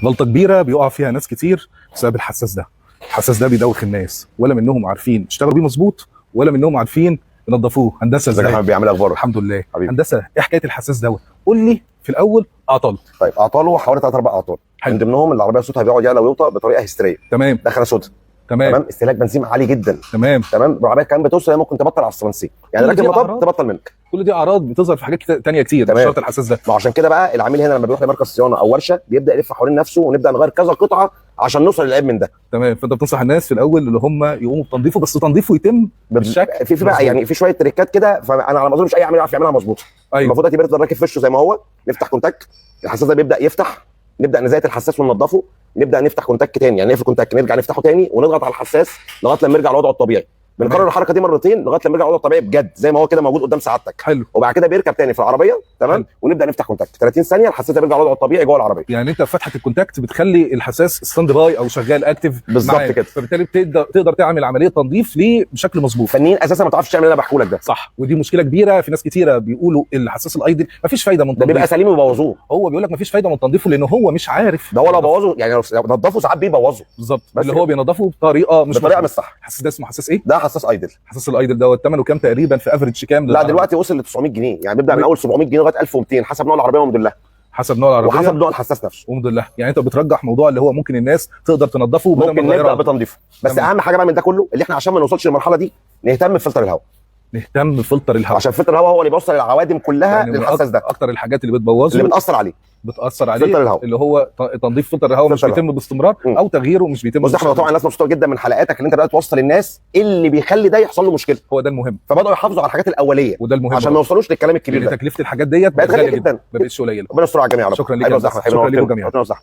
غلطه كبيرة بيقع فيها ناس كتير بسبب الحساس ده. الحساس ده بيدوخ الناس، ولا منهم عارفين يشتغلوا بيه مظبوط، ولا منهم عارفين ينظفوه. هندسة ازيك يا ازاي؟ حبيبي، عامل ايه؟ اخبارك؟ الحمد لله. حبيبي. هندسه، ايه حكاية الحساس دوت؟ قول لي في الاول اعطاله. طيب، اعطاله حوالي ثلاث اربع اعطال. حلو. من ضمنهم العربية صوتها بيقعد يعلى ويوطى بطريقة هستيريه. تمام. دخله صوتها. تمام. تمام، استهلاك بنزين عالي جدا. تمام. تمام، العربية كمان بتوصل هي ممكن تبطل على الصمنسي، يعني كل دي راكب مطب أعراض. تبطل منك. كل دي اعراض بتظهر في حاجات تانية كتير، مش تمام. شرط الحساس ده. ما عشان كده بقى العميل هنا لما بيروح لمركز صيانة او ورشه بيبدا يلف حوالين نفسه، ونبدا نغير كذا قطعه عشان نوصل للعيب من ده. تمام، فانت بتنصح الناس في الاول اللي هم يقوموا بتنظيفه، بس تنظيفه يتم بالشكل في بقى مظبوط. يعني في شوية تريكات كده، فانا على ما اظن مش اي عميل يعرف يعملها مظبوط. ايوه. المفروض دلوقتي بيفضل راكب في وشه زي ما هو، نفتح contact الحساس ده بيبدا يفتح، نبدا نزيت الحساس وننضفه، نبدا نفتح contact تاني، يعني نقفل contact نرجع نفتحه تاني ونضغط على الحساس لغاية لما يرجع لوضعه الطبيعي. بنكرر تمام. الحركة دي مرتين لغاية لما يرجع لوضعه الطبيعي بجد زي ما هو كده موجود قدام سعادتك. حلو. وبعد كده بيركب تاني في العربيه، تمام. حلو. ونبدا نفتح contact 30 ثانيه، الحساس ده بيرجع لوضعه الطبيعي جوه العربيه. يعني انت فتحه ال contact بتخلي الحساس stand by او شغال active. بالظبط معاك. كده. فبالتالي بتقدر تعمل عملية تنظيف ليه بشكل مظبوط. فنيين اساسا ما تعرفش تعمل اللي انا بحكيه لك ده. صح، ودي مشكلة كبيرة في ناس كتيرة بيقولوا الحساس ال idle مفيش فايده من ده بيبقى تنظيفه. سليم وبوظوه. هو بيقول لك مفيش فايده من تنظيفه لان هو مش عارف. ده هو لو بوظه، يعني لو نضفه ساعات بيبوظه. بالظبط، بس اللي كده. هو بينضفه بطريقة مش بطريقة مظبوطة. مش صح. الحساس ده اسمه حساس ايه؟ ده حساس idle. حساس ال idle دوت ثمنه كام تقريبا؟ في average كام لا للعربية؟ دلوقتي وصل ل 900 جنيه، يعني بيبدا من اول 700 جنيه لغاية 1200 حسب نوع العربية وموديلها. حسب نوع العربية وحسب نوع الحساس نفسه. وموديلها. يعني انت بترجح موضوع اللي هو ممكن الناس تقدر تنظفه بدل ما ممكن نبدا تغيرها. بتنظيفه، بس تمام. اهم حاجة بقى من ده كله اللي احنا عشان ما نوصلش للمرحلة دي نهتم بفلتر الهواء. نهتم بفلتر الهواء. عشان فلتر الهواء هو اللي بيوصل العوادم كلها يعني من للحساس ده. اكتر الحاجات اللي بتبوظه، اللي بتاثر عليه. بتاثر عليه فلتر الهواء. اللي هو تنظيف فلتر الهواء مش فلتر بيتم باستمرار او تغييره مش بيتم بص احنا بشكل طبعا الناس مبسوطة جدا من حلقاتك اللي انت بدات توصل للناس إيه اللي بيخلي ده يحصل له مشكله. هو ده المهم. فبداوا يحافظوا على الحاجات الاولية وده المهم عشان ما يوصلوش للكلام الكبير لان ده. تكلفة الحاجات ديت بقت غالية جدا. ما بقتش قليله. ربنا يستر على الجميع يا رب. شكرا ليك حبيبي يا يا هندسة. زحمة. شكرا ليكم جميعا. ربنا يستر.